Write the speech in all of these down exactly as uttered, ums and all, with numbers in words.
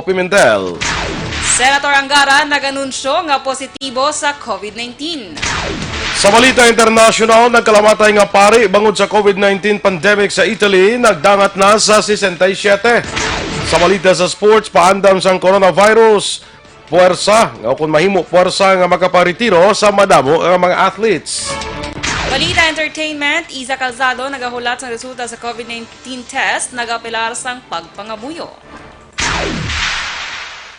Pimentel. Senator Angara nag-anunsyo nga positibo sa COVID nineteen. Sa balita internasyonal, nagkalamatay nga pari bangod sa COVID nineteen pandemic sa Italy, nagdangat na sa sesenta y siyete. Sa balita sa sports, paandam sang coronavirus, puwersa, nga kung mahimo, puwersa nga makaparetiro sa madamo nga mga athletes. Balita entertainment, Iza Calzado nagahulat sang resulta sa COVID nineteen test, nagapelar sang pagpangamuyo.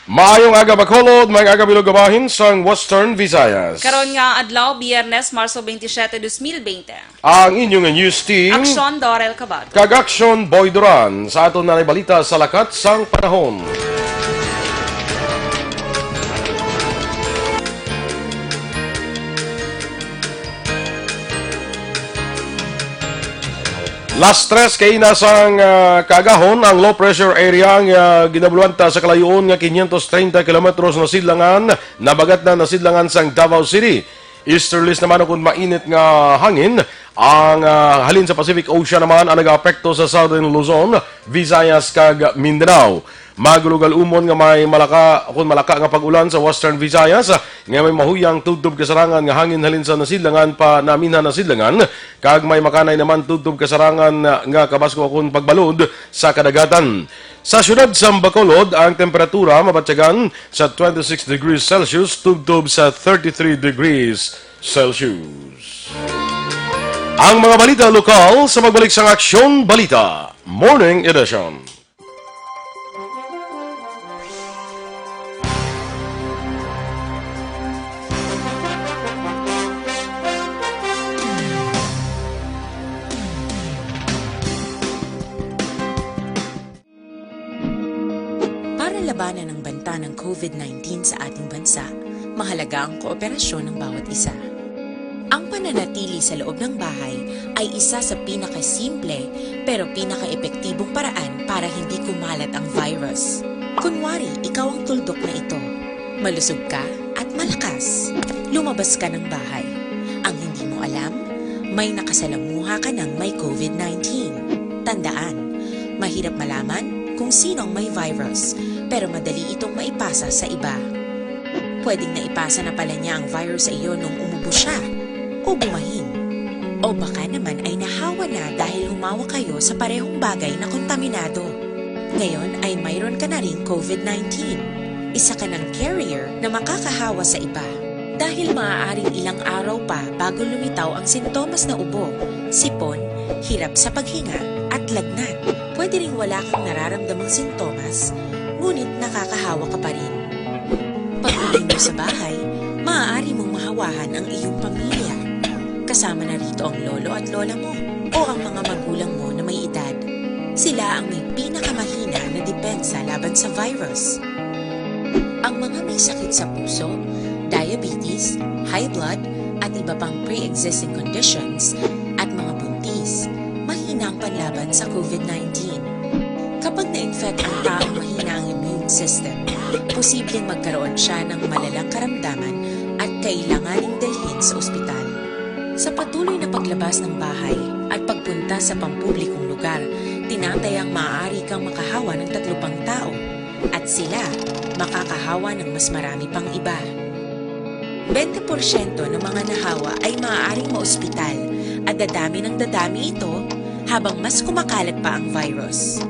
Maayong aga, Bacolod, maayong aga, bilog nga bahin sang Western Visayas. Karon nga adlaw, Biyernes, Marso twenty-seven, twenty twenty. Ang inyong news team, Aksyon Dorel Cabado kag Aksyon Boy Duran. Sa aton na balita sa lakat sang panahon. Las tres kaina sang, ah, kaagahon ang low pressure area nga ginabuluhan ta sa kalayuon nga quinientos treinta kilometros nasidlangan, nabagatnan nasidlangan sang Davao City. Easterlies naman, ukon mainit nga hangin, ang, ah, halin sa Pacific Ocean naman ang nagaapekto sa Southern Luzon, Visayas, kag Mindanao. Magulugal umon nga may malaka, ukon malaka nga pag-ulan sa Western Visayas, nga may mahuyang tubtob kasarangan nga hangin halin sa nasidlangan pa naminhan nasidlangan, kag may makanay naman tubtob kasarangan nga kabaskog ukon pagbalod sa kadagatan. Sa siyudad sa Bacolod, ang temperatura mabatyagan sa twenty-six degrees Celsius tubtob sa thirty-three degrees Celsius. Ang mga balita lokal sa pagbalik sang Aksyon Balita Morning Edition. Para labanan ang banta ng COVID nineteen sa ating bansa, mahalaga ang kooperasyon ng bawat isa. Ang pananatili sa loob ng bahay ay isa sa pinakasimple pero pinakaepektibong paraan para hindi kumalat ang virus. Kunwari, ikaw ang tuldok na ito. Malusog ka at malakas. Lumabas ka ng bahay. Ang hindi mo alam, may nakasalamuha ka ng may COVID nineteen. Tandaan, mahirap malaman kung sino ang may virus, pero madali itong maipasa sa iba. Pwedeng naipasa na pala niya ang virus sa iyo nung umubo siya o bumahin. O baka naman ay nahawa na dahil humawak kayo sa parehong bagay na kontaminado. Ngayon ay mayroon ka na ring COVID nineteen. Isa ka ng carrier na makakahawa sa iba. Dahil maaaring ilang araw pa bago lumitaw ang sintomas na ubo, sipon, hirap sa paghinga, at lagnat. Pwede ring wala kang nararamdamang sintomas, ngunit nakakahawa ka pa rin. Pag-uwi mo sa bahay, maaari mong mahawahan ang iyong pamilya. Kasama na rito ang lolo at lola mo o ang mga magulang mo na may edad. Sila ang may pinakamahina na depensa laban sa virus. Ang mga may sakit sa puso, diabetes, high blood, at iba pang pre-existing conditions, at mga buntis, mahina ang panlaban sa COVID nineteen. Kapag na-infect ang taong mahina ang immune system, posibleng magkaroon siya ng malalang karamdaman at kailanganing dalhin sa ospital. Sa patuloy na paglabas ng bahay at pagpunta sa pampublikong lugar, tinatayang maaari kang makahawa ng tatlo pang tao at sila makakahawa ng mas marami pang iba. Bente porsyento ng mga nahawa ay maaaring maospital at dadami ng dadami ito habang mas kumakalat pa ang virus.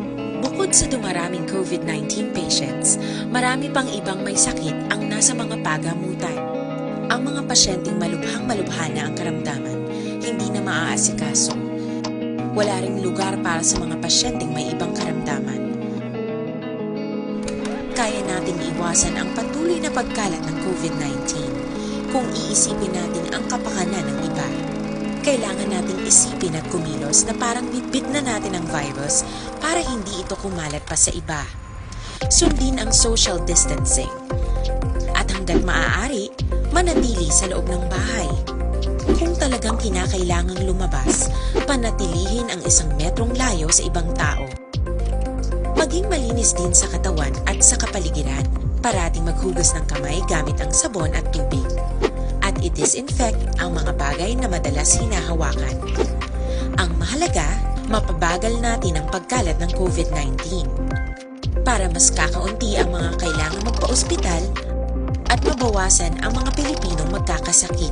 Bukod sa dumaraming COVID nineteen patients, marami pang ibang may sakit ang nasa mga pagamutan. Ang mga pasyenteng malubhang-malubha na ang karamdaman, hindi na maaasikaso. Wala ring lugar para sa mga pasyenteng may ibang karamdaman. Kaya nating iwasan ang patuloy na pagkalat ng COVID nineteen kung iisipin natin ang kapakanan ng iba. Kailangan nating isipin at kumilos na parang bitbit na natin ang virus para hindi ito kumalat pa sa iba. Sundin ang social distancing. At hanggat maaari, manatili sa loob ng bahay. Kung talagang kinakailangang lumabas, panatilihin ang isang metrong layo sa ibang tao. Maging malinis din sa katawan at sa kapaligiran. Parating maghugas ng kamay gamit ang sabon at tubig. At i-disinfect ang mga bagay na madalas hinahawakan. Ang mahalaga, mapabagal natin ang pagkalat ng COVID nineteen. para mas kakaunti ang mga kailangang magpa-ospital at mabawasan ang mga Pilipinong magkakasakit.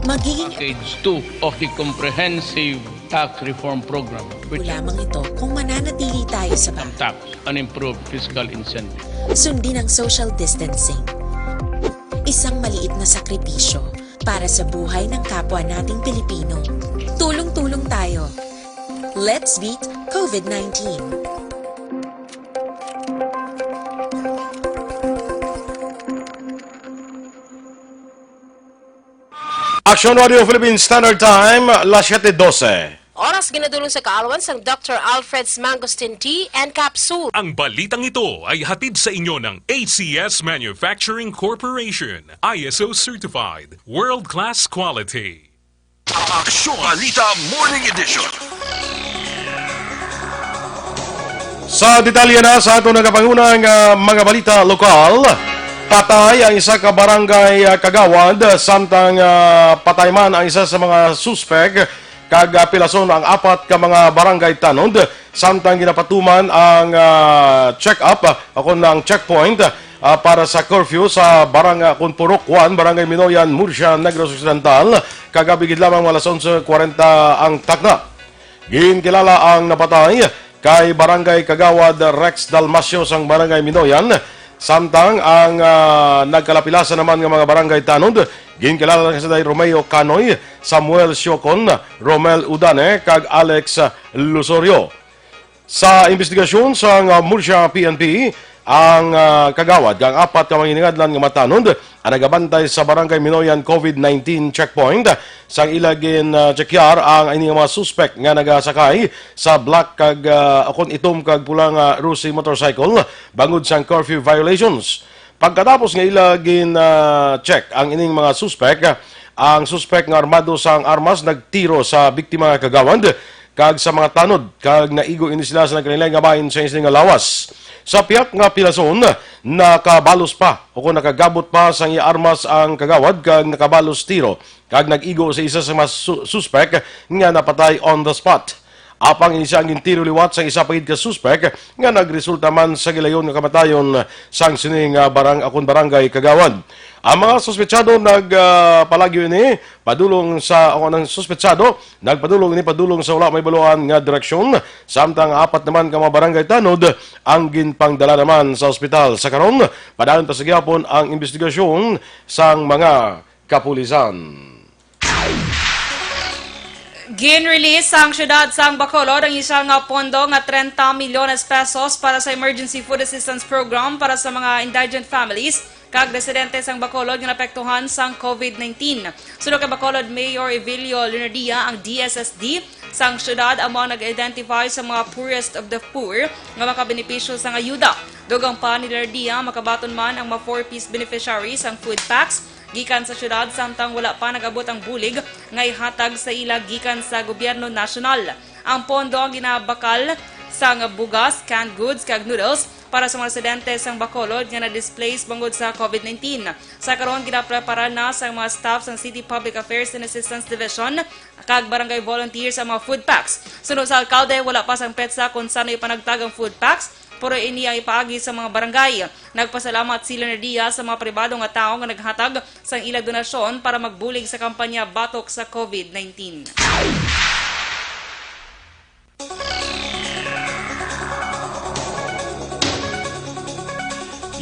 Magiging Package two of the Comprehensive Tax Reform Program, which lamang ito kung mananatili tayo sa bahay. Tax and improve fiscal incentive. Sundin ang social distancing. Isang maliit na sakripisyo para sa buhay ng kapwa nating Pilipino. Tulong-tulong tayo. Let's beat COVID nineteen. Action Radio Philippine Standard Time, las siete doce. Oras ginadulong sa kaalwan sang Doctor Alfred's Mangosteen Tea and Capsule. Ang balitang ito ay hatid sa inyo ng A C S Manufacturing Corporation, I S O certified, world-class quality. Aksyon Balita Morning Edition. Sa detalye na sa aton nagapanguna nga mga balita lokal, patay ang isa ka barangay, ah, kagawad, samtang, ah, patay man ang isa sa mga suspek, kag, ah, pilason ang apat ka mga barangay tanod, samtang ginapatuman ang, ah, check-up, ah, o kon ang checkpoint, ah, para sa curfew sa barang-, ah, kon Purok one, Barangay Minoyan, Murcia, Negros Occidental, kagabi gid lamang mga alas onse kwarenta ang takna. Ginkilala ang napatay kay Barangay Kagawad Rex Dalmacio sang Barangay Minoyan, samtang ang, ah, nagkalapilasan naman nga mga barangay tanod, ginkilala lang sila Romeo Canoy, Samuel Siocon, Romel Udane, kag Alex Lusorio. Sa investigasyon sang, ah, Murcia P N P, ang, ah, kagawad kag apat ka mangingadlan nga mga tanod ang nagabantay sa Barangay Minoyan COVID nineteen checkpoint. Sang ila gin, ah, chekyar ang ini nga mga suspek nga nagasakay sa black kag, ah, o kon itom kag pula nga Rusi motorcycle bangod sang curfew violations. Pagkatapos nga ila gin, ah, check ang ining mga suspek, ang suspek nga armado sang armas nagtiro sa biktima nga kagawad kag sa mga tanod, kag naigo ini sila sa nagkalainlain nga bahin sa isla nga lawas. Sa pihak nga pilason, nakabalos pa o kon nakagabot pa sang iya armas ang kagawad kag nakabalos tiro kag nag-igo sa isa sa mga su-, suspek nga napatay on the spot. Apang ini siya ang gintiro liwat sa isa pa gid ka suspek nga nagresulta man sa gilayon nga kamatayon sang sini nga barang-, akon barangay kagawad. Ang mga suspetsado nag, ah, palagyo ini padulong sa, o ang suspetsado nagpadulong ini padulong sa wala may baluan nga direksyon, samtang apat naman ka mga barangay tanod ang ginpangdala naman sa ospital. Sa karon, padayon pa sa gihapon ang investigasyon sang mga kapulisan. Gin-release sang siyudad sang Bacolod ang isa nga pondo nga trenta milyones pesos para sa Emergency Food Assistance Program para sa mga indigent families kag residente sang Bacolod nga naapektuhan sang COVID nineteen. Suno kay Bacolod Mayor Evilio Leonardia, ang D S S D sang siyudad amo ang nag-identify sa mga poorest of the poor nga makabenepisyo sang ayuda. Dugang pa ni Leonardia, makabaton man ang mga four Ps beneficiaries sang food packs gikan sa siyudad, samtang wala pa nag-abot ang bulig nga ihatag sa ila gikan sa gobyerno nasyonal. Ang pondo ang ginabakal sang bugas, canned goods, kag noodles para sa mga residente sang Bacolod nga na-displace bangod sa COVID nineteen. Sa karon, ginaprepara na sang mga staff sang City Public Affairs and Assistance Division kag barangay volunteers ang mga food packs. Suno sa alkalde, wala pa sang petsa kung sano ipanagtag ang food packs, pero ini ang ipaagi sa mga barangay. Nagpasalamat si Leonardia sa mga pribado nga tawo nga naghatag sang ila donasyon para magbulig sa kampanya batok sa COVID nineteen.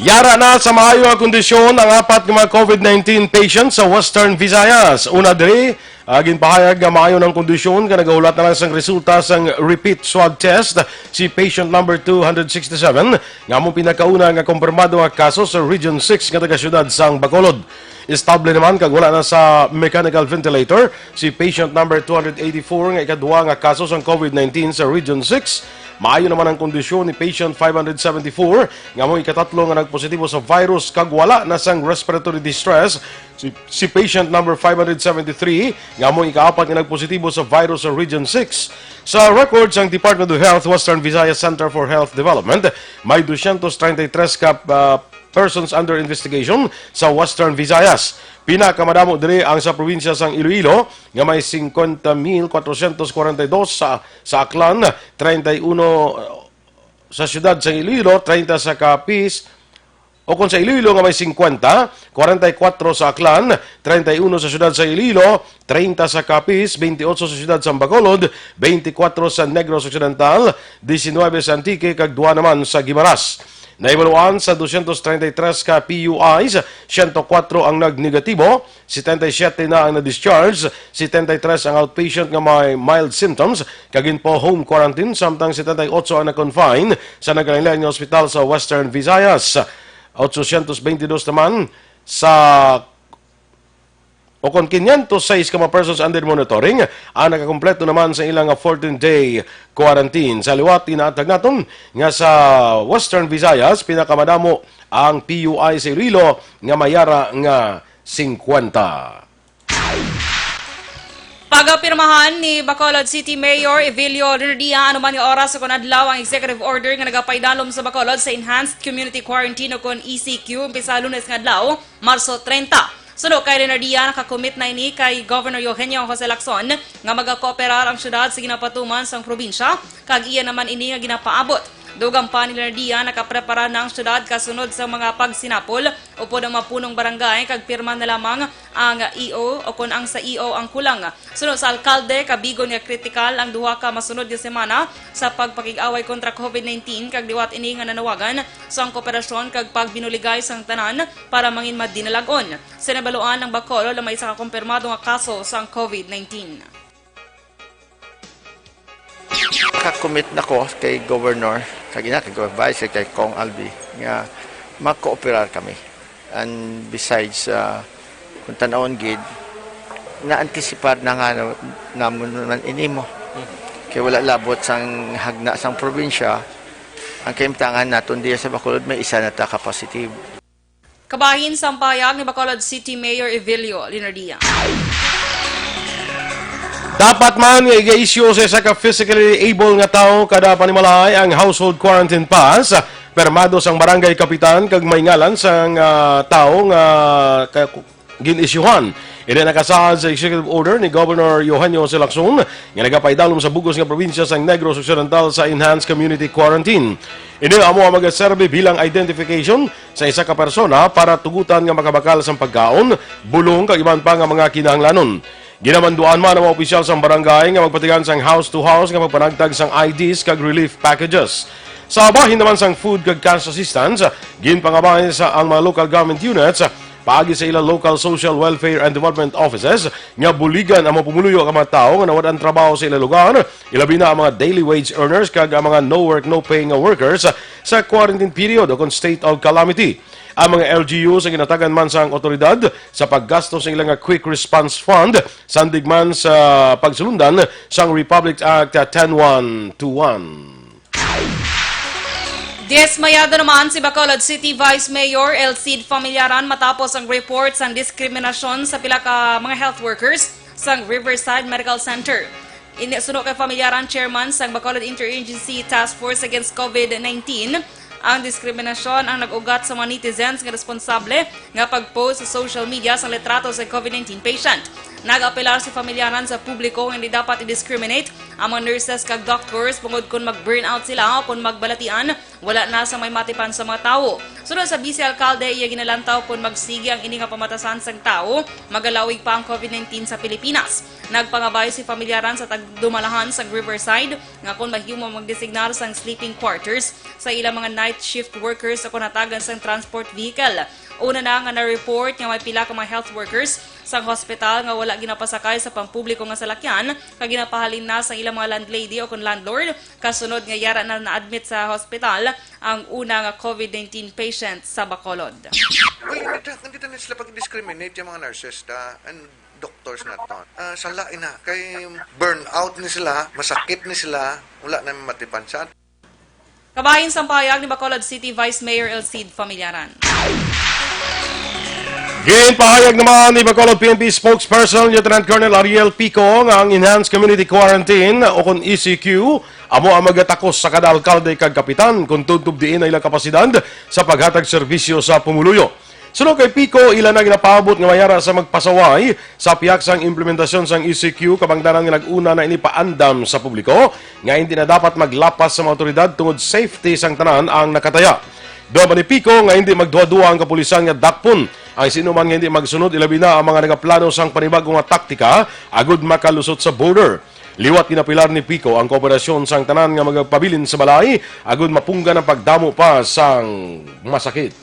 Yara na sa maayo nga kondisyon ang apat nga mga COVID nineteen patients sa Western Visayas. Una diri, ah, ginpahayag nga maayo ang kondisyon nga nagahulat na lang sang resulta sang repeat swab test si patient number two hundred sixty-seven, nga among pinakauna nga kumpirmado nga kaso sa Region six nga taga-siyudad sang Bacolod. Estable naman kag wala na sa mechanical ventilator si patient number two hundred eighty-four nga ikadua nga kaso sang COVID nineteen sa Region six. Maayo naman ang kondisyon ni patient five hundred seventy-four nga among ikatatlo nga nagpositibo sa virus kag wala na sang respiratory distress. Si, si patient number five hundred seventy-three nga among ikaapat nga nagpositibo sa virus sa Region six. Sa record sang Department of Health, Western Visayas Center for Health Development, may dosyentos treinta y tres ka, ah, persons under investigation sa Western Visayas. Pinakamadamo diri ang sa probinsya sang Iloilo, nga may cincuenta mil cuatrocientos cuarenta y dos, sa, sa Aklan, treinta y uno, sa siyudad sa Iloilo, treinta sa Capiz, o kung sa Iloilo nga may cincuenta, cuarenta y cuatro sa Aklan, treinta y uno sa siyudad sa Iloilo, treinta sa Capiz, veintiocho sa siyudad sa Bacolod, veinticuatro sa Negros Occidental, diecinueve sa Antique, kag dua naman sa Guimaras. Nahibaluan sa doscientos treinta y tres ka P U Is, ciento cuatro ang nagnegatibo, setenta y siete na ang na-discharge, setenta y tres ang outpatient nga may mild symptoms, kag ginpa-home quarantine, samtang setenta y ocho ang na-confine sa nagkalain-lain nga ospital sa Western Visayas. Ochocientos veintidós naman sa, o kon quinientos seis ka mga persons under monitoring ang nakakompleto naman sa ilang fourteen-day quarantine. Sa liwat, inaatag naton nga sa Western Visayas, pinakamadamo ang P U I sa Iloilo nga may yara nga cincuenta. Pagapirmahan ni Bacolod City Mayor Evilio Renardia anuman nga oras o kon adlaw ang executive order nga nagapaidalom sa Bacolod sa Enhanced Community Quarantine o kon E C Q umpisa Lunes nga adlaw, Marso treinta. Suno kay Renardia, nakakumit na ini kay Governor Eugenio Jose Lacson nga magakooperar ang syudad sa ginapatuman sang probinsya, kag iya naman ini nga ginapaabot. Dugang pa ni Renardia, nakaprepara na ang syudad kasunod sa mga pagsinapol upod ang mga punong barangay, kag pirma na lamang ang E O o kon ang sa E O ang kulang. Suno sa alkalde, kabigon nga kritikal ang duha ka masunod nga semana sa pagpakig-away kontra COVID nineteen, kag liwat ini nga nanawagan sang kooperasyon kag pagbinuligay sang tanan para mangin madinalag-on. Sa nabaluan, ang Bacolod may isa ka kumpirmado nga kaso sang COVID nineteen. Nakakumit na ko kay Governor, kag ina kay Gov-, Vice, kay Cong Albi, nga magkooperar kami. And besides, ah, kung tan-awon gid, na-anticipar na nga na-, namon man ini mo. Kay wala labot sang hagna sang probinsya, ang kahimtangan naton diya sa Bacolod, may isa na ta ka positive. Kabahin sang pahayag ni Bacolod City Mayor Evilio Leonardia. Dapat man nga iga-issue sa isa ka physically able nga tawo kada panimalay ang household quarantine pass, permado sang barangay kapitan kag may ngalan sang, ah, tawo nga ka-, gin-isyuhan. Ini nakasaad sa executive order ni Governor Eugenio Jose Lacson nga nagapaidalom sa bug-os nga probinsya sang Negros Occidental sa enhanced community quarantine. Ini amo ang magaserbi bilang identification sa isa ka persona para tugutan nga makabakal sang pagkaon, bulong kag iban pa nga mga kinahanglanon. Ginamanduan man ang mga opisyal sang barangay nga magpatigan sang house to house nga magpanagtag sang I Ds kag relief packages. Sa bahin naman sang food kag cash assistance, ginpangabay sa ang mga local government units paagi sa ila local social welfare and development offices nga buligan ang mga pumuluyo nga mga tawo nga nawad-an trabaho sa ila lugar, ilabi na ang mga daily wage earners kag ang mga no work, no pay nga workers sa quarantine period o kon state of calamity. Ang mga L G Us ang ginatagan man sang otoridad sa paggasto sa ila nga Quick Response Fund, sandig man sa pagsulundan sang Republic Act ten one two one. Dismayado naman si Bacolod City Vice Mayor Elcid Familiaran matapos ang report sang diskriminasyon sa pila ka mga health workers sang Riverside Medical Center. Ini suno kay Familiaran, chairman sang Bacolod Interagency Task Force Against COVID nineteen. Ang diskriminasyon ang nag-ugat sa mga netizens nga responsable nga pag-post sa social media sang litrato sa COVID nineteen patient. Nag-apelar si Familiaran sa publiko nga hindi dapat i-discriminate ang mga nurses kag doctors, bangod kon mag-burnout sila o kon magbalatian, wala na sa may matipan sa mga tawo. Sunod sa Vice Alkalde, iya ginalantaw kon magsigi ang ini nga pamatasan sang tawo, magalawig pa ang COVID nineteen sa Pilipinas. Nagpangabay si Familiaran sa tagdumalahan sang Riverside nga kon mahimo magdesignar sang sleeping quarters sa ilang mga night shift workers o kon hatagan sang transport vehicle. Una na nga na-report nga may pila ka mga health workers sang hospital nga wala ginapasakay sa pampubliko nga salakyan, kag ginapahalin na sa ilang mga landlady o kon landlord, kasunod nga yara na na-admit sa hospital ang una nga COVID nineteen patient sa Bacolod. Well, hindi ta, hindi ta na sila pag-discriminate yung mga nurses ta, and doctors na to. Ah, sala ina, kay burnout ni sila, masakit ni sila, wala na matipan sa Kabahin sang pahayag ni Bacolod City Vice Mayor Elcid Familiaran. Ginpahayag naman ni Bacolod P N P spokesperson Lieutenant Colonel Ariel Pico nga ang Enhanced Community Quarantine o kon E C Q amo ang magatakos sa kada alkalde kag kapitan kon tubtob diin ang ilang kapasidad sa paghatag serbisyo sa pumuluyo. Suno kay Pico, ila na ginapaabot nga mayara sa magpasaway sa piyak sang implementasyon sang E C Q, kabangdanan nga nag-una na ini paandam sa publiko nga hindi na dapat maglapas sa mga awtoridad tungod safety sang tanan ang nakataya. Duha man ni Pico nga hindi magduha-duha ang kapulisan nga dakpon ang sino man nga hindi magsunod, ilabi na ang mga nagaplano sang panibago nga taktika agud makalusot sa border. Liwat ginapilar ni Pico ang kooperasyon sang tanan nga magapabilin sa balay agud mapunggan ang pagdamo pa sang masakit.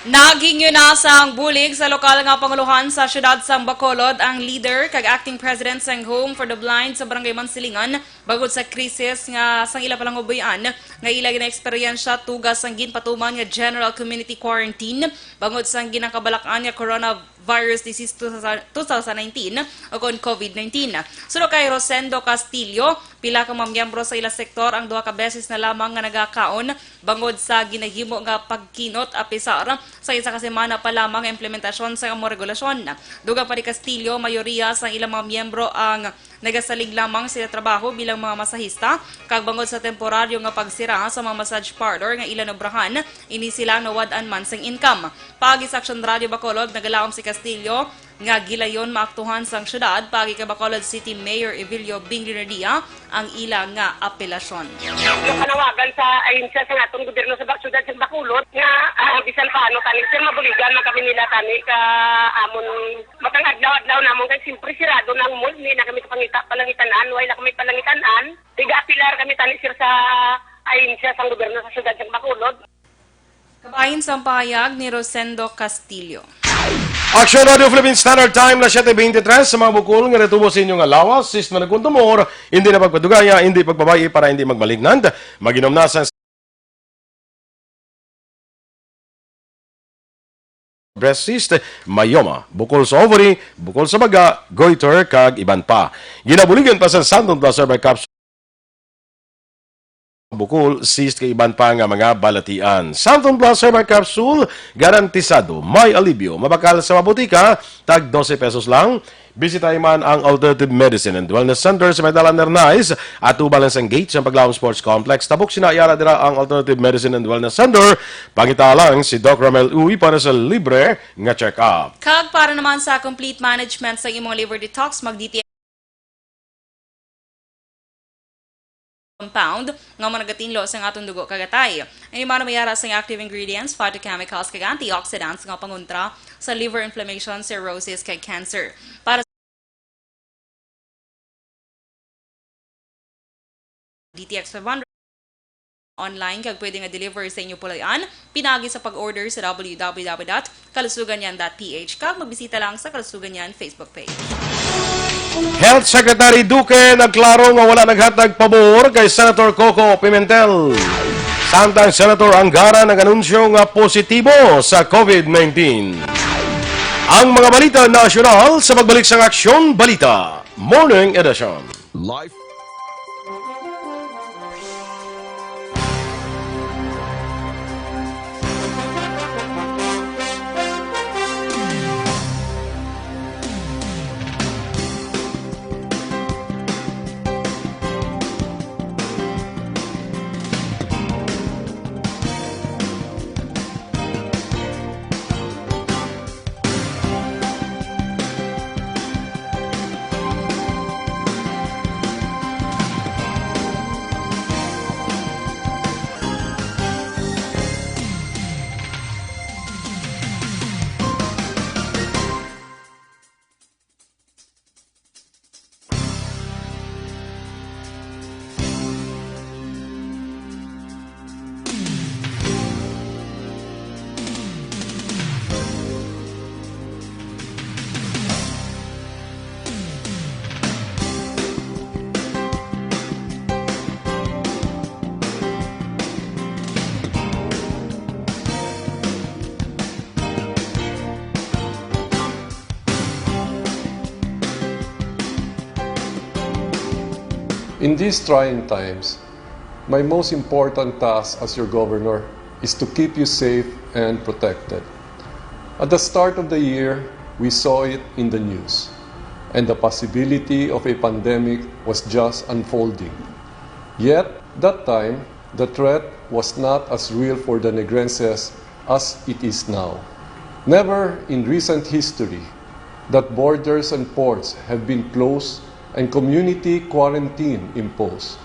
Naghingyo na sang bulig sa lokal nga pangulohan sa siyudad sang Bacolod ang leader kag acting president sang Home for the Blind sa Barangay Mansilingan bangod sa krisis nga sang ila palanguboy-an nga ila ginaeksperyensya tuga sang ginpatuman nga general community quarantine bangod sang ginakabalak-an nga coronavirus disease two thousand nineteen o kon COVID nineteen. Suno kay Rosendo Castillo, pila ka mga miyembro sa ila sektor ang duha ka beses na lamang nga nagakaon bangod sa ginahimo nga pagkinot, apisar sa isa ka semana pa lamang nga implementasyon sa amo regulasyon. Dugang pa ni Castillo, mayoriya sa ilang mga miyembro ang nagasalig lamang sila trabaho bilang mga masahista, kag bangod sa temporaryo nga pagsira sa mga massage parlor nga ila naobrahan, ini sila ang nawad-an man sing income. Paagi sa Aksyon Radio Bacolod, nagalaom si Castillo nga gilayon maaktuhan sang syudad paagi kay Bacolod City Mayor Evilio Bing Renardia ang ila nga apelasyon. Panawagan sa ahensya sa aton gobyerno sa Bak-, syudad sa Bacolod nga, ah, bisan paano tani, sir, mabuligan man kami nila tani ka amon matang adlaw-adlaw namon kay siyempre sirado na ang mall, hindi na kami kapangita palangitan-an, wala kami palangitan-an. Tiga pilar kami tani, sir, sa ahensya sang gobyerno sa syudad sa Bacolod. Kabahin sang pahayag ni Rosendo Castillo. Action Radio Philippine Standard Time na siyete beintitrés sa mga bukol nga natubo sa inyo nga lawas, sis na nagkuntumor, hindi na pagpadugaya, hindi pagpabay para hindi magmalignant, maginom na sa breast cyst, myoma, bukol sa ovary, bukol sa baga, goiter, kag iban pa. Ginabuligan pa sa Santon Plus Herbal Capsule. Bukol, cyst, kag iban pa nga mga balatian. Santon Plus Herbal Capsule, garantisado may alibyo. Mabakal sa mabutika, tag dose pesos lang. Bisitahi man ang Alternative Medicine and Wellness Center sa may Dalan Ernais, atubang lang sang gate sa Paglaom Sports Complex. Tabok sina yara dira ang Alternative Medicine and Wellness Center. Pangita lang si Doc Ramel Uy para sa libre nga check-up. Kag para naman sa complete management sa imong liver detox, mag-D T X compound nga amo nagatinlo sa aton dugo kag atay. Ang iban mayara sang active ingredients, phytochemicals, kag antioxidants nga pangontra sa liver inflammation, cirrhosis, kag cancer. Para D T X five hundred online kag pwede nga deliver sa inyo puloy-an pinaagi sa pag-order sa W W W dot kalusuganyan dot P H kag magbisita lang sa Kalusuganyan Facebook page. Health Secretary Duque nagklaro nga wala naghatag pabor kay Senator Coco Pimentel. Samtang Senator Angara nag-anunsyo nga positibo sa COVID nineteen. Ang mga balita nasyonal sa pagbalik sang Aksyon Balita Morning Edition. Life. In these trying times, my most important task as your governor is to keep you safe and protected. At the start of the year, we saw it in the news, and the possibility of a pandemic was just unfolding. Yet, that time, the threat was not as real for the Negrenses as it is now. Never in recent history that borders and ports have been closed and community quarantine imposed.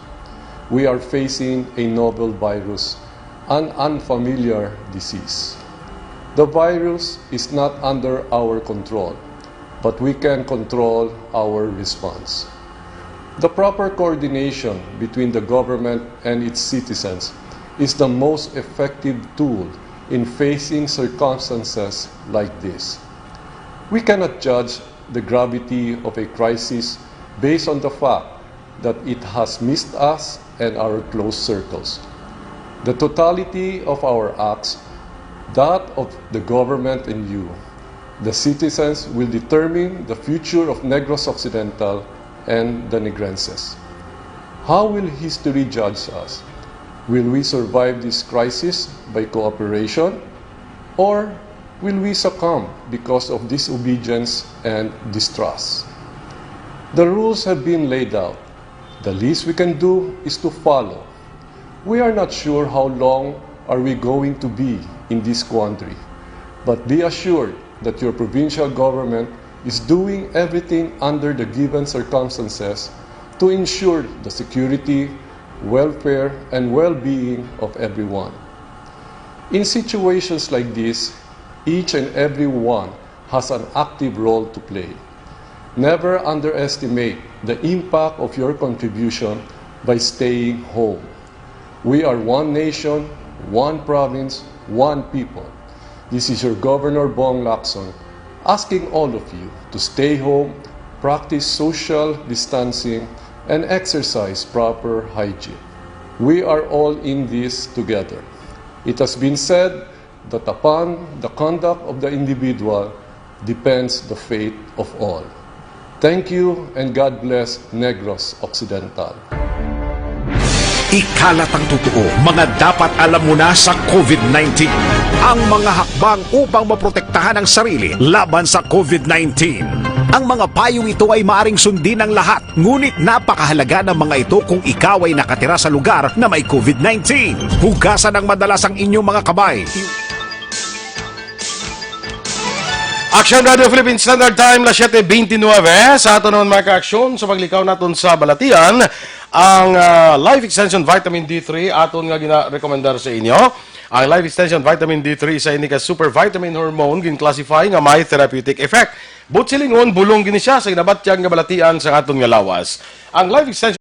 We are facing a novel virus, an unfamiliar disease. The virus is not under our control, but we can control our response. The proper coordination between the government and its citizens is the most effective tool in facing circumstances like this. We cannot judge the gravity of a crisis based on the fact that it has missed us and our close circles. The totality of our acts, that of the government and you, the citizens, will determine the future of Negros Occidental and the Negrenses. How will history judge us? Will we survive this crisis by cooperation, or will we succumb because of disobedience and distrust? The rules have been laid out. The least we can do is to follow. We are not sure how long are we going to be in this quandary, but be assured that your provincial government is doing everything under the given circumstances to ensure the security, welfare, and well-being of everyone. In situations like this, each and every one has an active role to play. Never underestimate the impact of your contribution by staying home. We are one nation, one province, one people. This is your Governor Bong Lacson asking all of you to stay home, practice social distancing, and exercise proper hygiene. We are all in this together. It has been said that upon the conduct of the individual depends the fate of all. Thank you and God bless Negros Occidental. Ikalat ang totoo, mga dapat alam mo na sa COVID nineteen. Ang mga hakbang upang maprotektahan ang sarili laban sa COVID nineteen. Ang mga payong ito ay maaring sundin ng lahat, ngunit napakahalaga ng mga ito kung ikaw ay nakatira sa lugar na may COVID nineteen. Hugasan ng madalas ang inyong mga kamay. Action Radio Philippine Standard Time, las siete veintinueve. Sa aton naman, mga ka-aksyon, sa paglikaw naton sa balatian, ang ah, Life Extension Vitamin D three aton nga ginarekomendar sa inyo. Ang Life Extension Vitamin D three sa ini ka super vitamin hormone gin-classify nga may therapeutic effect. But silingon, bulong gini siya sa ginabatyag nga balatian sa aton nga lawas. Ang Life Extension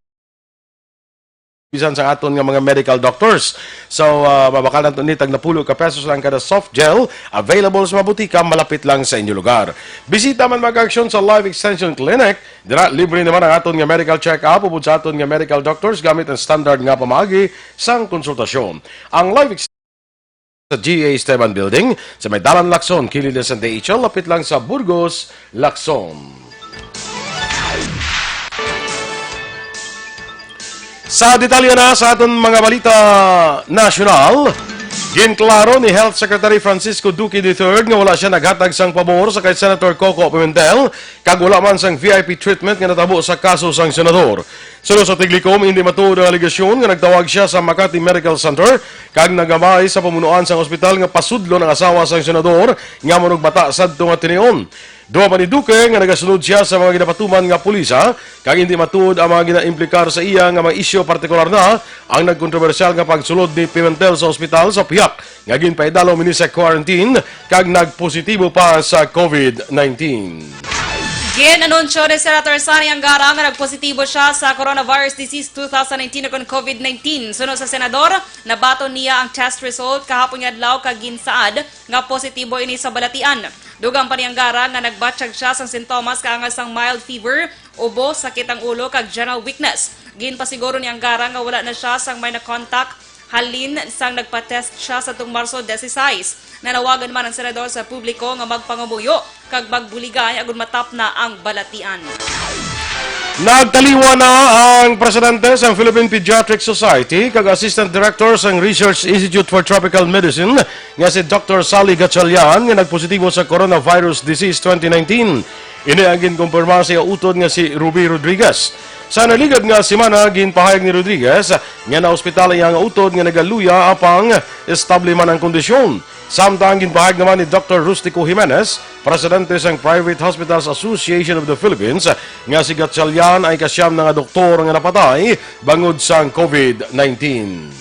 bisan sa aton nga mga medical doctors. So, ah, mabakal nato ni tag napulo ka pesos lang kada soft gel available sa mga butika malapit lang sa inyo lugar. Bisita man, mga ka-aksyon, sa Life Extension Clinic. Dira, libre naman ang aton nga medical check-up upod sa aton nga medical doctors gamit ang standard nga pamaagi sang konsultasyon. Ang Life Extension sa G A Esteban Building, sa may Dalan Lacson, kilid na sa D H L, lapit lang sa Burgos, Lacson. Sa detalye na sa aton mga balita nasyonal, ginklaro ni Health Secretary Francisco Duque the third nga wala siya naghatag sang pabor sa kay Senator Coco Pimentel kag wala man sang V I P treatment nga natabo sa kaso sang senador. Suno sa Tiglikom, hindi matuod ang alegasyon nga nagtawag siya sa Makati Medical Center kag nagamay sa pamunuan sang ospital nga pasudlon ang asawa sang senador nga manugbata sadto nga tinion. Duha pa ni Duque nga nagasunod siya sa mga ginapatuman nga pulis, ha, kag hindi matuod ang mga ginaimplikar sa iya nga may isyu partikular na ang nagkontrobersyal nga pagsulod ni Pimentel sa ospital sa pihak nga ginpaidalom ini sa quarantine kag nagpositibo pa sa COVID nineteen. Gin-anunsyo ni Senator Sonny Angara nga nagpositibo siya sa coronavirus disease two thousand nineteen ukon COVID nineteen. Suno sa senador, nabaton niya ang test result kahapon nga adlaw kag ginsaad nga positibo ini sa balatian. Dugang pa ni Angara nga nagbatyag siya sang sintomas kaangay sang mild fever, ubo, sakit ang ulo kag general weakness. Ginpasiguro ni Angara nga wala na siya sang may na-contact halin sang nagpa-test siya sadtong Marso dieciséis. Nanawagan man ang senador sa publiko nga magpangamuyo kag magbuligay agud matapna ang balatian. Nagtaliwan na ang presidente sa Philippine Pediatric Society kag Assistant Director sang Research Institute for Tropical Medicine nga si Doctor Sally Gatchalian nga nagpositibo sa coronavirus disease twenty nineteen. Ini ang ginkumpirma sa iya utod nga si Ruby Rodriguez. Sa naligad nga semana, ginpahayag ni Rodriguez nga naospital ang iyang utod nga nagaluya apang estable man ang kondisyon. Samtang ginpahayag naman ni Doktor Rustico Jimenez, presidente sang Private Hospitals Association of the Philippines, nga si Gatchalian ang ikasyam na nga doktor nga napatay bangod sang COVID nineteen.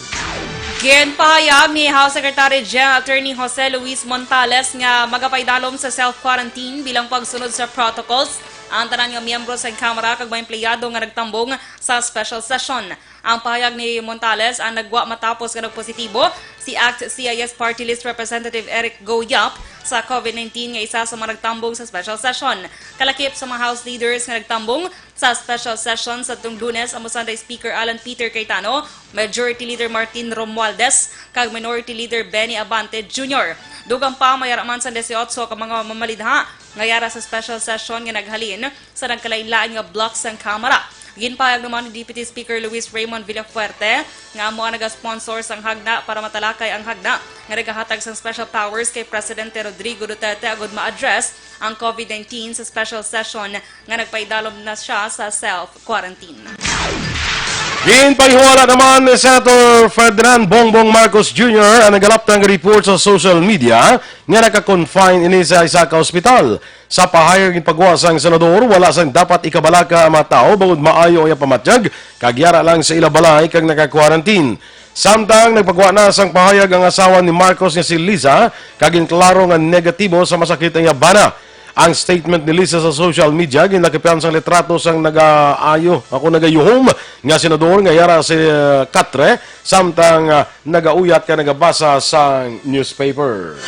Ginpahayag ni House Secretary Gen Attorney Jose Luis Montales nga magapaidalom sa self-quarantine bilang pagsunod sa protocols ang tanan nga miyembro sa Kamara kag mga empleyado nga nagtambong sa special session. Ang pahayag ni Montales ang nagwa matapos nga nagpositibo si ACT-CIS Party List Representative Eric Go Yap sa COVID nineteen nga isa sa mga nagtambong sa special session. Kalakip sa mga House leaders nga nagtambong sa special session sa tung Lunes amo sanday Speaker Alan Peter Cayetano, Majority Leader Martin Romualdez, kag Minority Leader Benny Abante Junior. Dugang pa, may ara man sang dieciocho ka mga mamalidha nga yara sa special session nga naghalin sa nagkalainlain nga block sang Kamara. Ginpahayag naman ni Deputy Speaker Luis Raymond Villafuerte nga amo ang nagasponsor sang hagna para matalakay ang hagna nga nagahatag sang special powers kay Presidente Rodrigo Duterte agud ma-address ang COVID nineteen sa special session nga nagpaidalom na siya sa self-quarantine. Ginpahiwala naman ni Senator Ferdinand Bongbong Marcos Junior ang nagalaptang report sa social media nga naka-confine ini sa isa ka ospital. Sa pahayag, ginpagwa sang senador, wala sang dapat ikabalaka ang mga tawo bangod maayo ang iyang pamatyag kag yara lang sa ila balay kag naka-quarantine. Samtang nagpagwa na sang pahayag ang asawa ni Marcos nga si Liza, kag ginklaro nga negatibo sa masakit ang iya bana. Ang statement ni Liza sa social media ginlakipan sang litrato sang nagaayo, ako nagayuhom nga senador nga yara si, uh, Katre, samtang, uh, nagauyat ka nagabasa sang newspaper.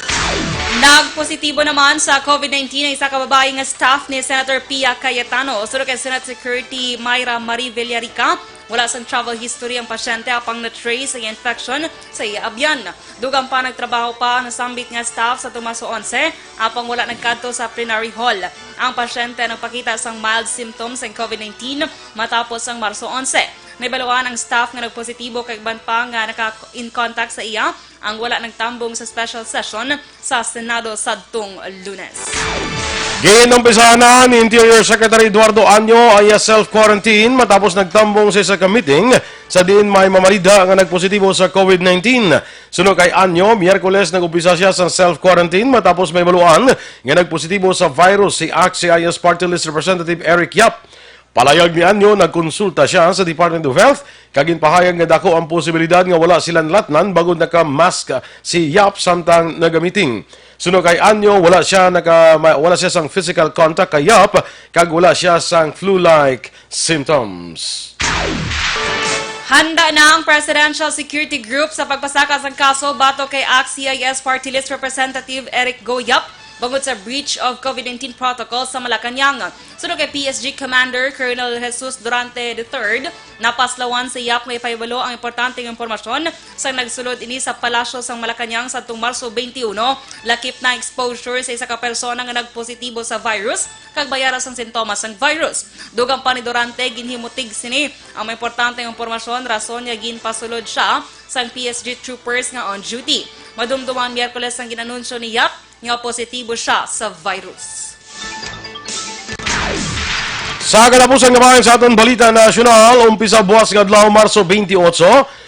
Nagpositibo naman sa COVID nineteen ang isa ka babayi nga staff ni Senator Pia Cayetano. Suno kay Senate Security Myra Marie Villarica, wala sang travel history ang pasyente apang na-trace ang infection sa iya abyan. Dugang pa, nagtrabaho pa ang nasambit nga staff sa tung Marso onse, apang wala nagkadto sa plenary hall. Ang pasyente nagpakita sang mild symptoms sang COVID nineteen matapos sang Marso onse. Nahibaluan ang staff nga nagpositibo kag iban pa nga naka-in contact sa iya ang wala nagtambong sa special session sa Senado sadtong Lunes. Ginumpisahan na ni Interior Secretary Eduardo Año ang iya self-quarantine matapos nagtambong sa isa ka meeting sa diin may mamalidha nga nagpositibo sa COVID nineteen. Suno kay Año, Miyerkules nag-umpisa siya sa self-quarantine matapos mahibaluan nga nagpositibo sa virus si ACT-CIS Party List Representative Eric Yap. Palayag ni Año, nagkonsulta sia sa Department of Health kag ginpahayag nga dako ang posibilidad nga wala sila nalatnan bangod naka-mask si Yap samtang naga-meeting. Suno kay Año, wala sia naka, ma-, wala sia sang physical contact kay Yap kag wala sia sang flu-like symptoms. Handa na ang Presidential Security Group sa pagpasaka sang kaso batok kay ACT-CIS Party List Representative Eric Go Yap bangod sa breach of COVID nineteen protocol sa Malacañang. Suno kay P S G Commander Colonel Jesus Durante the third, napaslawan si Yap nga ipahibalo ang importante nga impormasyon sang nagsulod ini sa Palasyo sang Malacañang sadtong Marso twenty-one, lakip na ang exposure sa isa ka persona nga nagpositibo sa virus kag may ara sang sintomas sang virus. Dugang pa ni Durante, ginhimutig sini ang mga importante nga impormasyon, rason nga ginpasulod sia sang P S G troopers nga on duty. Madumduman Miyerkules ang ginanunsyo ni Yap nga positibo sia sa virus. Sa katapusan nga bahin sa aton balita nasyonal, umpisa buwas nga adlaw, Marso twenty-eight,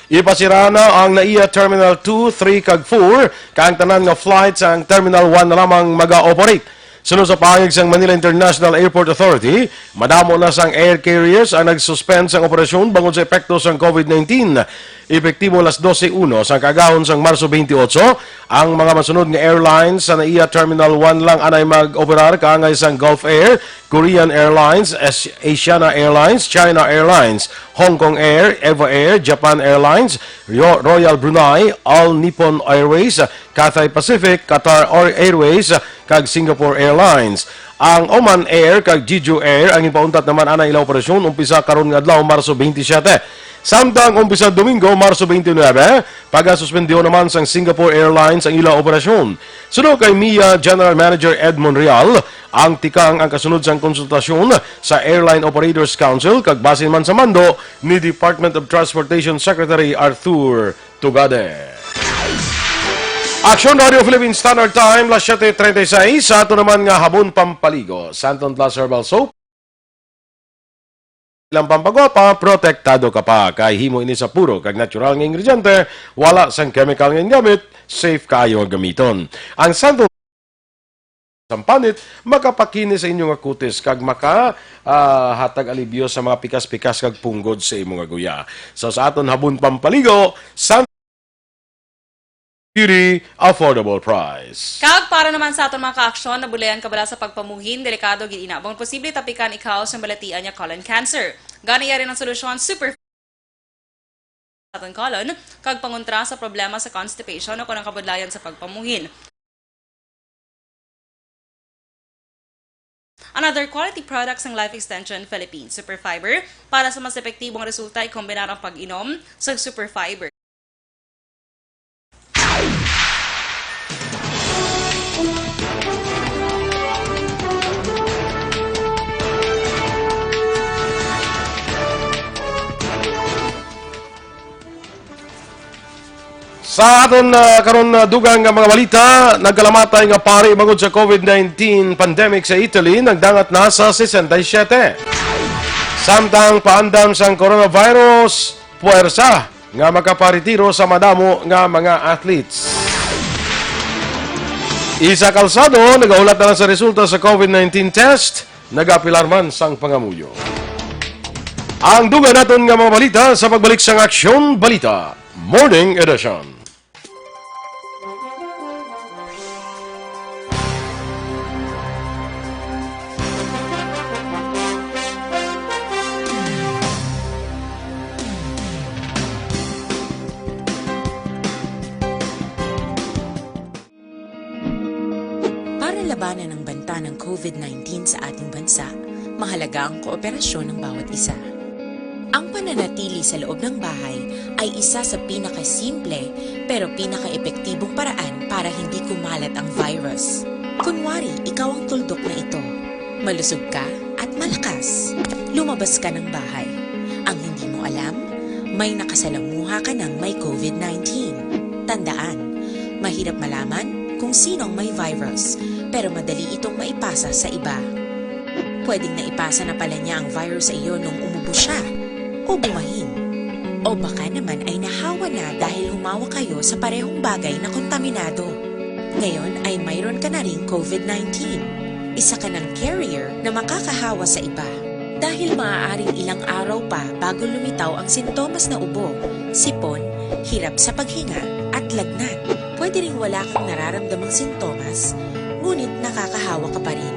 ipasira na ang NAIA Terminal two, three, kag four, kag ang tanan nga flight sa Terminal one na lamang maga-operate. Suno sa pahayag sang Manila International Airport Authority, madamo na sang air carriers ang nag-suspend sang operasyon bangod sa epekto sang COVID nineteen. Epektibo alas dose uno sang kaagahon sang Marso twenty-eight, ang mga masunod nga airlines sa NAIA Terminal one lang anay mag-operar, kaangay sang Gulf Air, Korean Airlines, As-, Asiana Airlines, China Airlines, Hong Kong Air, Eva Air, Japan Airlines, Ro-, Royal Brunei, All Nippon Airways, Cathay Pacific, Qatar Air-, Airways, kag Singapore Airlines. Ang Oman Air kag Jeju Air ang ipauntat naman ana ila operasyon umpisa karon nga adlaw, Marso twenty-seven. Samtang umpisa Domingo, Marso twenty-nine, pagasuspendiho naman sang Singapore Airlines ang ila operasyon. Suno kay MIA General Manager Ed Monreal, ang tikang ang kasunod sang konsultasyon sa Airline Operators Council kag basin man sa mando ni Department of Transportation Secretary Arthur Tugade. Aksyon Radio Philippine Standard Time, las siete treinta y seis. Sa ato naman nga habon pampaligo, Santon Plus Herbal Soap. Ilang pampagwapa, protektado ka pa kay himo ini sa puro kag natural nga ingrediente, wala sang chemical nga gingamit, safe kaayo nga gamiton. Ang Santon Sampanit makapakinis sa inyo nga kutis kag maka, ah, hatag alibyo sa mga pikas-pikas kag punggod sa imo nga guya. So, sa aton habon pampaligo, San Beauty, affordable price. Kag para naman sa aton mga kaaksyon, nabulayan ka bala sa pagpamuhin, delikado gid ina. Bangod posible tapikan ikaw sang balatian nga colon cancer. Gani yari ang solusyon, super sa aton colon, kag pangontra sa problema sa constipation o kon ang kabudlayan sa pagpamuhin. Another quality product sang Life Extension Philippines, Superfiber. Para sa mas epektibong resulta, ikombinar ang pag-inom sa Superfiber. Sa aton, ah, karon, ah, dugang nga mga balita, nagkalamatay nga pari bangod sa covid nineteen pandemic sa Italy nagdangat na sa sesenta y siyete. Samtang paandam sang coronavirus, puwersa nga makaparitiro sa madamo nga mga athletes. Isa Calzado nagahulat na lang sa resulta sa covid nineteen test, nagapilar man sang pangamuyo. Ang dugang naton nga mga balita sa pagbalik sang Aksyon Balita Morning Edition. Para labanan ang banta ng covid nineteen sa ating bansa, mahalaga ang kooperasyon ng bawat isa. Ang pananatili sa loob ng bahay ay isa sa pinakasimple pero pinakaepektibong paraan para hindi kumalat ang virus. Kunwari, ikaw ang tuldok na ito. Malusog ka at malakas. Lumabas ka ng bahay. Ang hindi mo alam, may nakasalamuha ka ng may covid nineteen. Tandaan, mahirap malaman kung sino ang may virus, pero madali itong maipasa sa iba. Pwedeng naipasa na pala niya ang virus sa iyo nung umubo siya o bumahin. O baka naman ay nahawa na dahil humawak kayo sa parehong bagay na kontaminado. Ngayon ay mayroon ka na ring covid nineteen. Isa ka ng carrier na makakahawa sa iba. Dahil maaaring ilang araw pa bago lumitaw ang sintomas na ubo, sipon, hirap sa paghinga, at lagnat. Pwede ring wala kang nararamdamang sintomas, ngunit nakakahawa ka pa rin.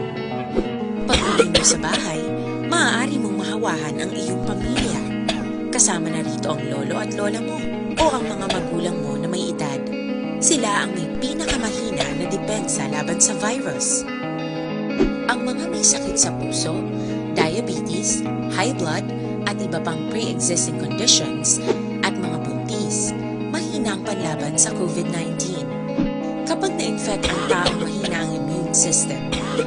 Pag-uwi mo sa bahay, maaari mong mahawahan ang iyong pamilya. Kasama na rito ang lolo at lola mo o ang mga magulang mo na may edad. Sila ang may pinakamahina na depensa laban sa virus. Ang mga may sakit sa puso, diabetes, high blood, at iba pang pre-existing conditions, at mga buntis, mahina ang panlaban sa covid nineteen. Kapag na-infect ang taong mahina ang immune system,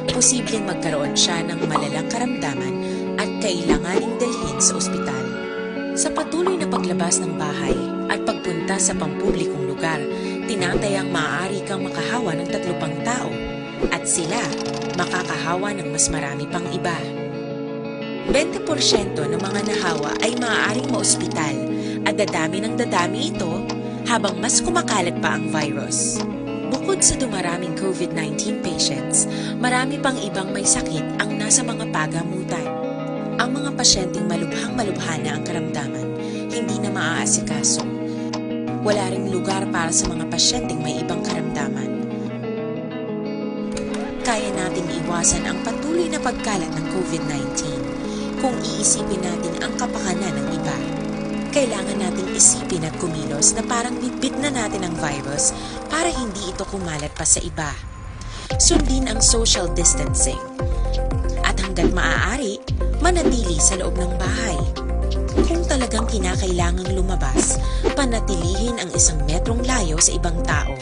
posibleng magkaroon siya ng malalang karamdaman at kailanganing dalhin sa ospital. Sa patuloy na paglabas ng bahay at pagpunta sa pampublikong lugar, tinatayang maaari kang makahawa ng tatlo pang tao at sila makakahawa ng mas marami pang iba. Bente porsyento ng mga nahawa ay maaaring maospital at dadami ng dadami ito habang mas kumakalat pa ang virus. Bukod sa dumaraming covid nineteen patients, marami pang ibang may sakit ang nasa mga pagamutan. Ang mga pasyenteng malubhang-malubha na ang karamdaman, hindi na maaasikaso. Wala ring lugar para sa mga pasyenteng may ibang karamdaman. Kaya nating iwasan ang patuloy na pagkalat ng covid nineteen kung iisipin natin ang kapakanan ng iba. Kailangan nating isipin at kumilos na parang bitbit na natin ang virus para hindi ito kumalat pa sa iba. Sundin ang social distancing. At hanggat maaari, manatili sa loob ng bahay. Kung talagang kinakailangang lumabas, panatilihin ang isang metrong layo sa ibang tao.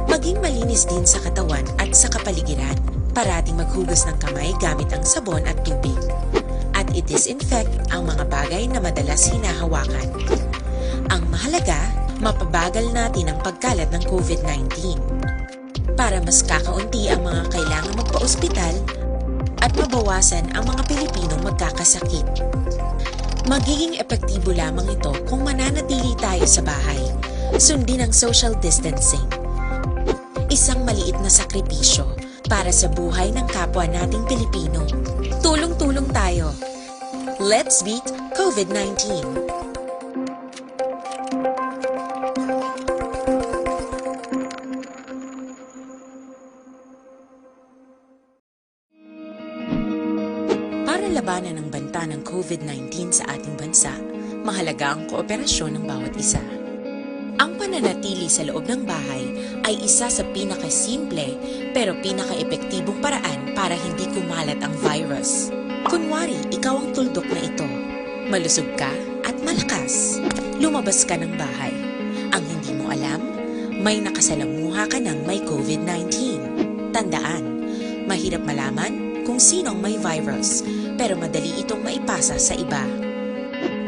Maging malinis din sa katawan at sa kapaligiran. Parating maghugas ng kamay gamit ang sabon at tubig. At i-disinfect ang mga bagay na madalas hinahawakan. Ang mahalaga, mapabagal natin ang pagkalat ng covid nineteen. Para mas kakaunti ang mga kailangang magpa-ospital at mabawasan ang mga Pilipinong magkakasakit. Magiging epektibo lamang ito kung mananatili tayo sa bahay. Sundin ang social distancing. Isang maliit na sakripisyo para sa buhay ng kapwa nating Pilipino. Tulong-tulong tayo. Let's beat COVID nineteen. Para labanan ang banta ng COVID nineteen sa ating bansa, mahalaga ang kooperasyon ng bawat isa. Ang pananatili sa loob ng bahay ay isa sa pinakasimple pero pinakaepektibong paraan para hindi kumalat ang virus. Kunwari, ikaw ang tuldok na ito. Malusog ka at malakas. Lumabas ka ng bahay. Ang hindi mo alam, may nakasalamuha ka ng may COVID nineteen. Tandaan, mahirap malaman kung sino ang may virus, pero madali itong maipasa sa iba.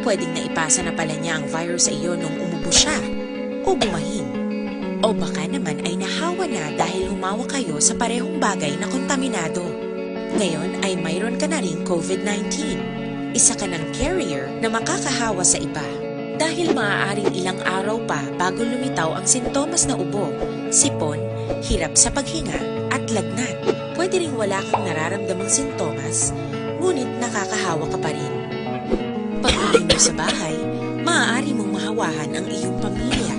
Pwedeng naipasa na pala niya ang virus sa iyo nung umubo siya, o bumahin. O baka naman ay nahawa na dahil humawak kayo sa parehong bagay na kontaminado. Ngayon ay mayroon ka na ring COVID nineteen. Isa ka ng carrier na makakahawa sa iba. Dahil maaaring ilang araw pa bago lumitaw ang sintomas na ubo, sipon, hirap sa paghinga, at lagnat. Pwede ring wala kang nararamdamang sintomas, ngunit nakakahawa ka pa rin. Pag-uwi mo sa bahay, maaari mong mahawahan ang iyong pamilya.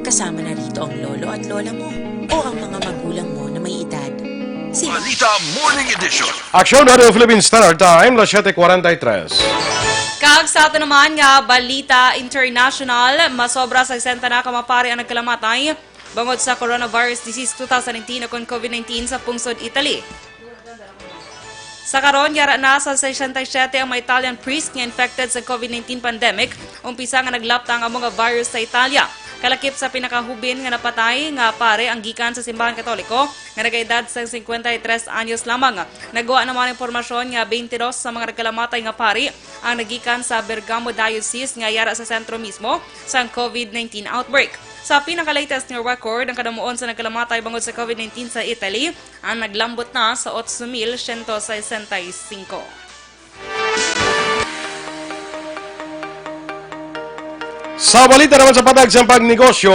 Kasama na rito ang lolo at lola mo o ang mga magulang mo na may edad. Si Balita Morning Edition. Aksyon, Radio Philippine Standard Time, las siete cuarenta y tres. Kag sa ato naman nga balita international, masobra sesenta na ka mga pari ang nagkalamatay bangod sa coronavirus disease two thousand nineteen o kon COVID nineteen sa pungsod Italy. Sa karon, yara na sa sesenta y siyete ang mga Italian priest nga infected sa COVID nineteen pandemic, umpisa nga naglapta ang amo nga virus sa Italia. Kalakip sa pinakahubin nga napatay nga pari ang gikan sa simbahan Katoliko nga nagaedad sang cincuenta y tres anyos lamang. Nagwa naman ang impormasyon nga twenty-two sa mga nagkalamatay nga pari ang nagikan sa Bergamo Diocese nga yara sa sentro mismo sang COVID nineteen outbreak. Sa pinaka-latest nga record, ang kadamuon sa nagkalamatay bangod sa COVID nineteen sa Italy ang naglambot na sa otso mil siyento sesenta y singko. Sa balita naman sa patag sa pagnegosyo,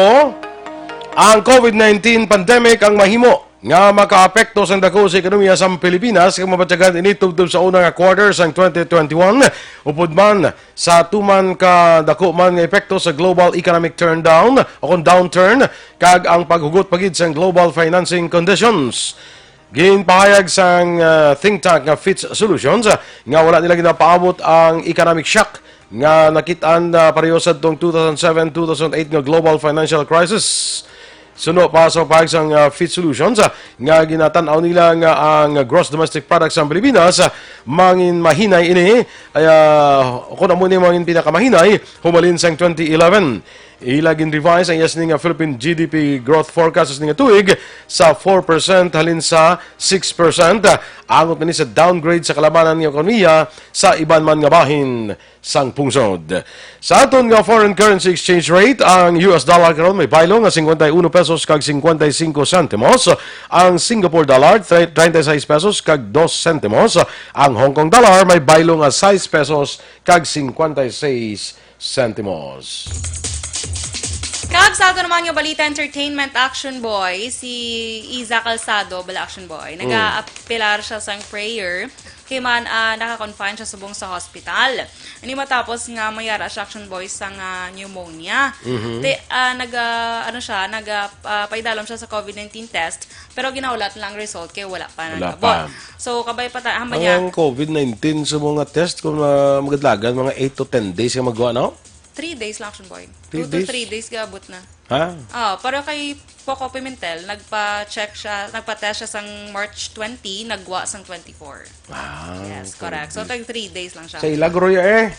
ang COVID nineteen pandemic ang mahimo nga makaapekto sang dako sa ekonomiya sa Pilipinas kag mabatyagan ini tubtob sa una nga quarter sang twenty twenty-one, upod man sa tuman ka dako man nga epekto sa global economic turndown o kon downturn kag ang paghugot pa gid sang global financing conditions. Ginpahayag sang, ah, think tank nga Fitch Solutions, ah, nga wala nila ginapaabot ang economic shock nga nakit-an, ah, pareho sadtong two thousand seven, two thousand eight nga global financial crisis. Suno pa sa pahayag sang, ah, Fitch Solutions, ah, nga ginatan-aw nila nga ang gross domestic product sa Pilipinas, ah, mangin mahinay ini, ay, ah, kung amo ni mangin pinakamahinay, humalin sang twenty eleven. Ila gin-revise ang iya sini nga Philippine G D P growth forecast sa sini nga tuig sa four percent halin sa six percent. Angot na ni sa downgrade sa kalamanan nga ekonomiya sa iban man nga bahin sang pungsod. Sa aton nga foreign currency exchange rate, ang U S dollar karon may baylo nga cincuenta y uno pesos kag cincuenta y cinco centimos, ang Singapore dollar, tre-, treinta y seis pesos kag dos centimos, ang Hong Kong dollar may baylo nga sais pesos kag cincuenta y seis centimos. Kag sa ato naman nga balita, entertainment, Action Boy, si Iza Calzado, bala, Action Boy, Mm. nag-aapelar siya sang prayer kay man, ah, naka-confine siya subong sa hospital. Ini matapos nga mayara siya, Action Boy, sang, ah, pneumonia. Mhm. Te-, ah, nag, ah, ano siya, nag, ah, ah, paidalom siya sa COVID nineteen test, pero ginahulat lang result kay wala pa Wala nag-abot. pa. So, kabay pa ta-, hamba niya. Ang COVID nineteen sa mga test, kung, ah, magadlagan, mga eight to ten days ang magawa, no? Three days lang, Action Boy. Three Two to days? three days gaabot na. Ha? Ah, pero kay Poco Pimentel, nagpa-check siya, nagpa-test siya sang March twenty, nagwa sang twenty-four. Ah, Yes, correct. So, tag three days lang siya. Sa ila, Groya, eh.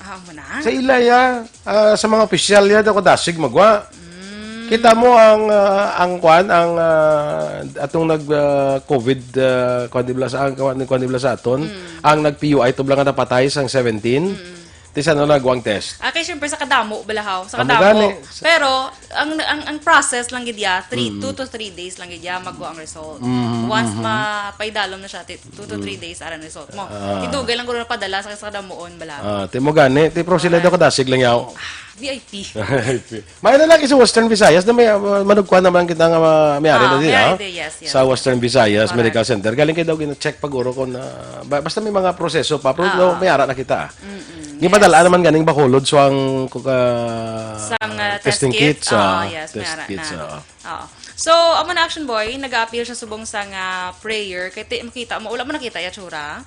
Ah, mo na? Sa ila, ya. Ah, sa mga opisyal, ya, ako dasig magwa. Mm. Kita mo ang, ah, ang kwan, ang, ah, atong nag, ah, COVID, ah, kwan, di ba, sa, ang kwan, kwan, di ba, sa aton, Mm. ang nag-P U I, tubla nga napatay sang seventeen. Mm. Isa na nagwang test. Ah, kay syempre sa kadamo, balahaw. Sa Amo kadamo. gani. Pero, ang, ang, ang process lang gid ya, three, Mm. two to three days lang gid ya, magwa ang result. Mm, Once mm. mapaidalom na siya, ti-, two to three Mm. days, aran result mo. Ah. Idugay lang ko na padala sa, sa kadamuon, bala. Ah, ti mo gani, ti pero sila Alright. daw kadasig lang yaw. Ah, V I P. May na lagi sa Western Visayas na may, uh, manugkuhan naman kita nga ma-, may ari Ah, na din, may ah. ari din, yes, yes. Sa Western Visayas Correct. Medical Center. Galing kayo daw gina-check paguro kung, ah, ba-, basta may mga proseso pa, pero Ah. daw may ara na kita. Mm-mm. Gipadalaan Yes. naman ganing Bacolod so ang kuka Sang, ah, test testing kit? kits, Oo, ah, yes, may test ara kits, na. ah. Oo. So, amo na, Action Boy, nag-a-appeal siya subong sang, ah, prayer. Kay ti-, makita mo, wala mo nakita ya tsura.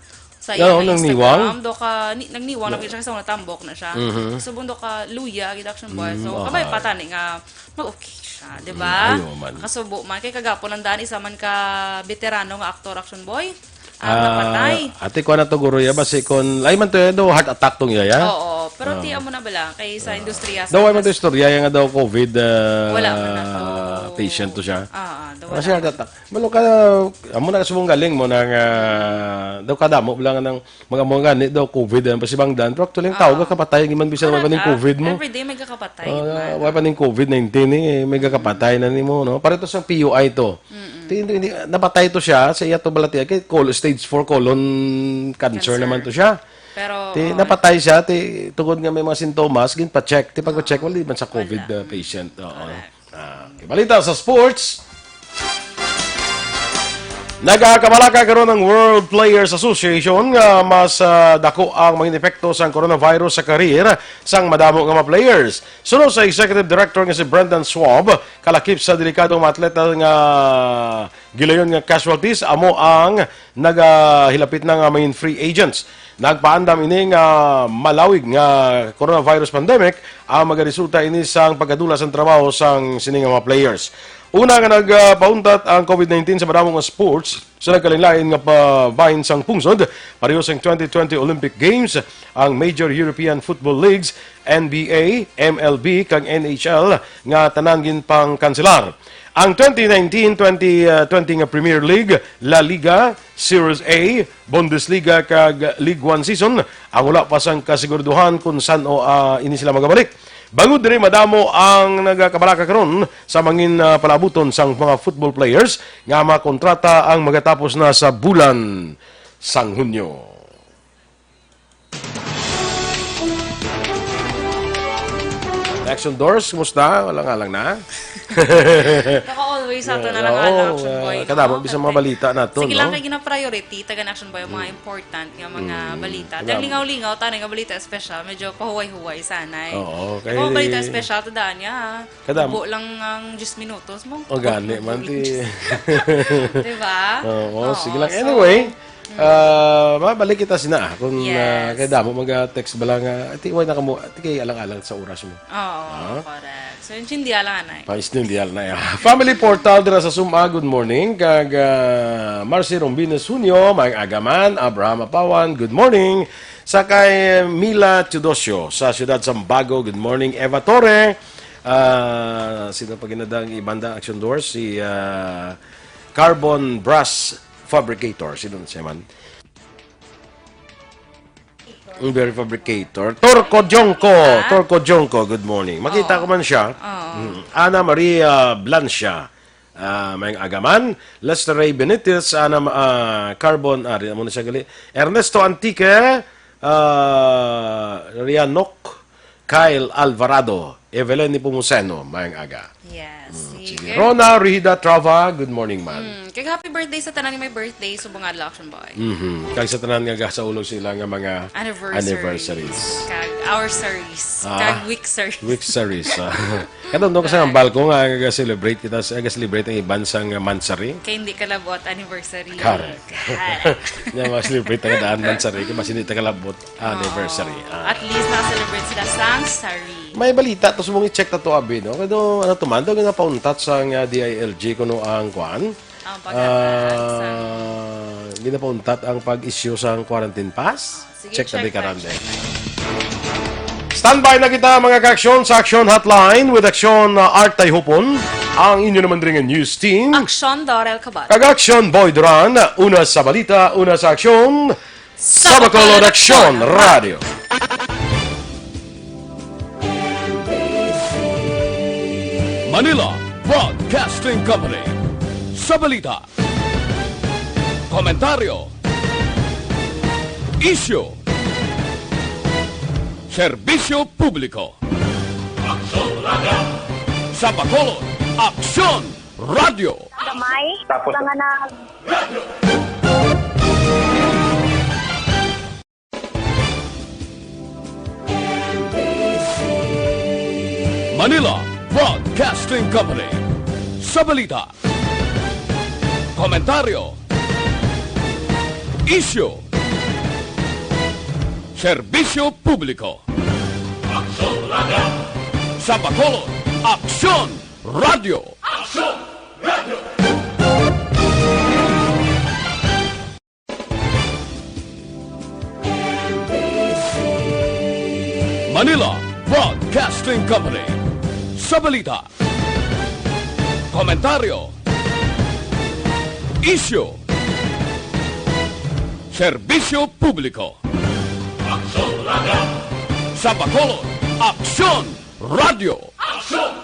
Sa iya Oo, nga nang niwang? Instagram, do ka, ni-, nagniwang na Na- siya sa una tambok na siya. Mhm. Subong do ka luya, gid, Action Boy. So, Mm, kabay okay. pa tani nga ma-okay siya, di Mm, ba? ayo man. Kasubo man. Kay kagapon ang daan, isa man ka veterano nga aktor, Action Boy. Ang Ah, napatay. ate, kuha na to, guro, ya, basi kon, ay man to, eh, do, heart attack tong iya, ya? Oo, pero Ah. ti amo na bala, kay sa Ah. industriya sa Daw, ay man to kas- istorya, ya nga daw COVID, ah, Wala man na to. patient to siya. Ah, ah, daw Kasi wala heart man. attack. Malo ka, amo na subong galing mo nang, ah, daw kadamo lang nang mga, mga gani daw COVID ang pasibangdan. Pero actually, ang tao Oo. gakapatay, di man bisan wala pa ning Correct, ah. COVID mo. Everyday may gakapatay, Ah, man. wala pa ning COVID nineteen, eh, may gakapatay na nimo, no? Pareto sa P U I to. Mm-mm. Ti-, hindi, hindi, napatay to siya sa iya to balatian kay col-, stage four colon cancer Cancer. naman to siya. Pero, Ti, oo. napatay siya, ti, tungod nga may mga sintomas, ginpa-check. Ti, pagpa-check, Oo. wala man sa COVID, Wala. uh, patient. Oo. Correct. Ah, okay. Balita sa sports. Nagakabalaka karon ang World Players Association nga mas, ah, dako ang mga epekto sang coronavirus sa karir sang madamo nga mga players. Suno sa executive director nga si Brendan Schwab, kalakip sa delikado nga mga atleta nga gilayon nga casualties amo ang nagahilapit na nga mga free agents. Nagpaandam ini nga malawig nga coronavirus pandemic ang magaresulta ini sang pagkadula sang trabaho sang sini nga mga players. Una nga nagpauntat ang COVID nineteen sa madamo nga sports sa nagkalain-lain nga pa-, bahin sang pungsod, pareho sang twenty twenty Olympic Games, ang major European football leagues, N B A, M L B, kag N H L, nga tanan ginpangkanselar. Ang twenty nineteen twenty, uh, twenty nga Premier League, La Liga, Series A, Bundesliga, kag Ligue one season, ang wala pa sang kasiguraduhan kung san-o, ah, ini sila magabalik. Bangod diri, madamo ang nagakabalaka karon sa mangin, ah, palaabuton sang mga football players nga makontrata ang magatapos na sa bulan sang Hunyo. Action Doors, kumusta? Wala nga lang na. Baka always ato na lang, oo, ano, Action Boy, ah, no? Kadamo, bisan mga balita nato, Sige lang, no? Kay gina-priority, tagan Action Boy, ang mga Mm. important nga mga Mm. balita. Kadamo. Tag lingaw-lingaw, tanay nga balita special, medyo pahuway-huway, sanay. Oo, kay mga balita special, tandaan niya, ha? Kadamo. Tubo lang ang diyes minutos mo. O, gani man, ti. Di ba? Oo, Oo, sige lang. So, Anyway, mm. ah, mabalik kita sina, ah, kung, ah, Yes. kay damo mag-text bala nga, "Ati, why na ka mo? Ati, kay alang-alang sa oras mo." Oo, Ah? correct. So, intindihan lang, anay. Paistindihan na, ya. Family Portal dira sa Suma, good morning. Kag, ah, Marcy Rombines Junio, maayong aga man. Abraham Apawan, good morning. Sa kay Mila Teodosio sa siyudad Sambago, good morning. Eva Torre, ah, sino pa ginadang ibanda Action Doors? Si, ah, Carbon Brass Fabricator. Sino na siya man? Ang Berry Fabricator. Torco Jongko. Ah? Torco Jongko, good morning. Makita Oo. ko man siya. Oo. Mm. Ana Maria Blancia. Ah, maayong aga man. Lester Ray Benitez, Ana, ah, Carbon, ah, di mo na siya gali. Ernesto Antique, ah, Rianok, Kyle Alvarado, Evelyn Nepomuceno, maayong aga. Yes, Mm, sige. sige. Rona Rihida Trava, good morning, man. Mm, kag happy birthday sa tanan nga may birthday subong adlaw, Action Boy. Mhm. Kag sa tanan nga gasaulog sila nga mga Anniversaries. anniversaries. Kag hoursaries. Ah, Kag weeksaries. weeksaries, ah. Karon, doon ka sa Correct. hambal ko nga, nga celebrate kita, sa, nga celebrate ang iban sa nga monthsary. Kay hindi ka labot anniversary. Correct. Correct. Nga, mas celebrate ang daan monthsary, kay mas hindi ta kalabot anniversary. Oo. Ah. At least, na-celebrate sila sang sari. May balita to, subong i-check ta to, abi, no? Kaya ano to man, daw ginapauntat sa nga D I L G, kuno ang kwan? Ang paghatag sa Ah, ginapauntat ang pag-issue sa quarantine pass? Sige, Check check, tabi ka check. rande. Standby na kita, mga ka-aksyon, sa Aksyon Hotline with Aksyon, uh, Art Tayhupon, ang inyo naman rin nga news team. Aksyon Dorel Cabal. Kag Aksyon Boy Duran, una sa balita, una sa aksyon, sa Bacolod Aksyon Radio. Manila Broadcasting Company. Sa balita, komentaryo, isyu, serbisyo publiko. Aksyon Radio. Sa Bacolod, Aksyon Radio. Gamay. Tapos, mga na Manila Broadcasting Company. Sa balita, komentaryo, isyu, serbisyo publiko. Aksyon Radio. Sa Bacolod, Aksyon Radio. Aksyon Radio. Manila Broadcasting Company. Sa balita, komentaryo, isyu, serbisyo publiko. Aksyon Radio. Sa Bacolod, Aksyon Radio. Aksyon